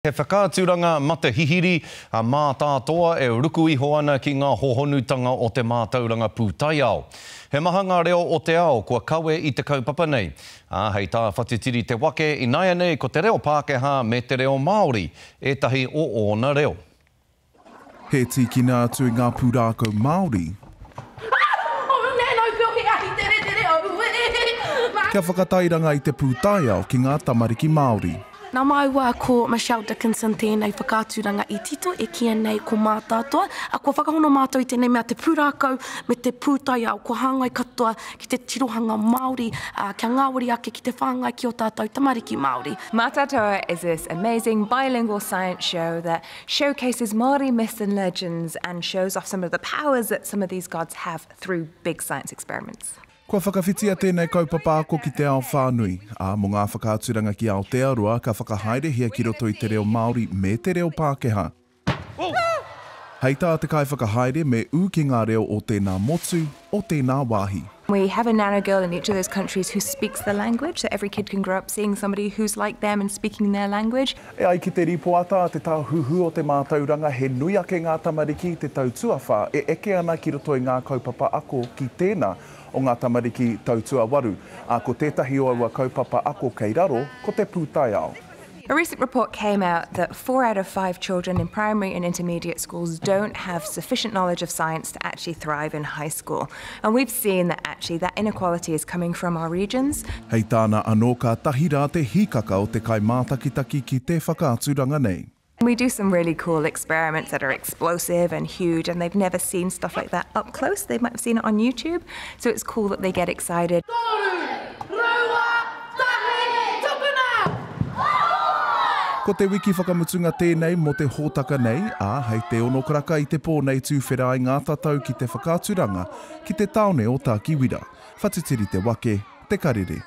He whakaaturanga matahihiri a Mātātoa e ruku iho ana ki ngā hōhonutanga o te mātauranga pūtaiao. He maha ngā reo o te ao kua kawe i te kaupapa nei, ā, hei tā Whatitiri Te Wake, ināianei ko te reo Pākehā me te reo Māori ētahi o ōna reo. He tīkina atu i ngā pūrākau Māori. Kia whakatairanga i te pūtaiao ki ngā tamariki Māori. Nā māua ko Michelle Dickinson tēnei whakaaturanga i tito e kīia nei ko Mātātoa, ā, kua whakahono mātou i tēnei mea te pūrākau me te pūtaiao, kua hāngai katoa ki te tirohanga Māori, ā, kia ngāwari ake ki te whāngai ki ō tātou tamariki Māori. Mātātoa is this amazing bilingual science show that showcases Māori myths and legends and shows off some of the powers that some of these gods have through big science experiments. Kua whakawhitia tēnei kaupapa ako ki te ao whānui, ā, mō ngā whakaaturanga ki Aotearoa ka whakahaerehia ki roto i te reo Māori me te reo Pākehā. Hei tā te kaiwhakahaere me ū ki ngā reo o tēnā motu, o tēnā wāhi. We have a nano girl in each of those countries who speaks the language, so every kid can grow up seeing somebody who's like them and speaking their language. E ai ki te rīpoata a Te Tāhuhu o te Mātauranga he nui ake ngā tamariki i te tau tuawhā e eke ana ki roto i ngā kaupapa ako ki tēnā o ngā tamariki tau tuawaru, ā, ko tētahi o aua kaupapa ako kei raro ko te pūtaiao. A recent report came out that four out of five children in primary and intermediate schools don't have sufficient knowledge of science to actually thrive in high school. And we've seen that actually that inequality is coming from our regions. Hei tāna anō kātahi rā te hīkaka o te kaimātakitaki ki te whakaaturanga nei. We do some really cool experiments that are explosive and huge and they've never seen stuff like that up close. They might have seen it on YouTube, so it's cool that they get excited. 3, 2, 1, tukuna! Ko te wiki whakamutunga tēnei mō te hōtaka nei, ā, hei te ono karaka i te pō nei tūwhera ai ngā tatau ki te whakaaturanga ki te tāone o Tākiwira. Whatitiri te wake, te karere.